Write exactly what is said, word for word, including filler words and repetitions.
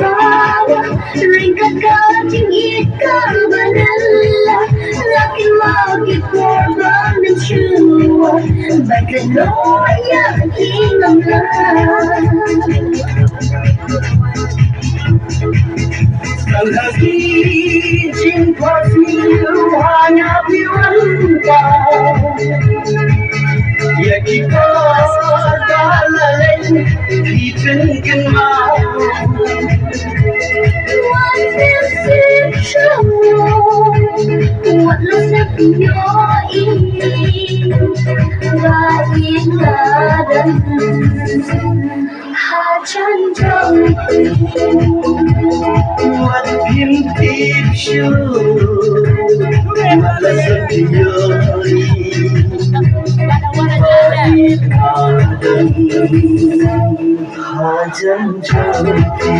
Ryngkat ka jingïeit kaba nyngkong, la kynmaw ki por ba mynshuwa, bad ka long ïa ki ngamla. Tang ha ki jingphohsniew ha nga phi wan thaw ïa ki por ba la leit, phi pynkynmaw. Wat pynsuk shuh, wat lus ïohi ba ïeit ka don hajan jong phi. Wat pyntip shuh, wat lus ïohi ba ïeit ka don hajan jong phi.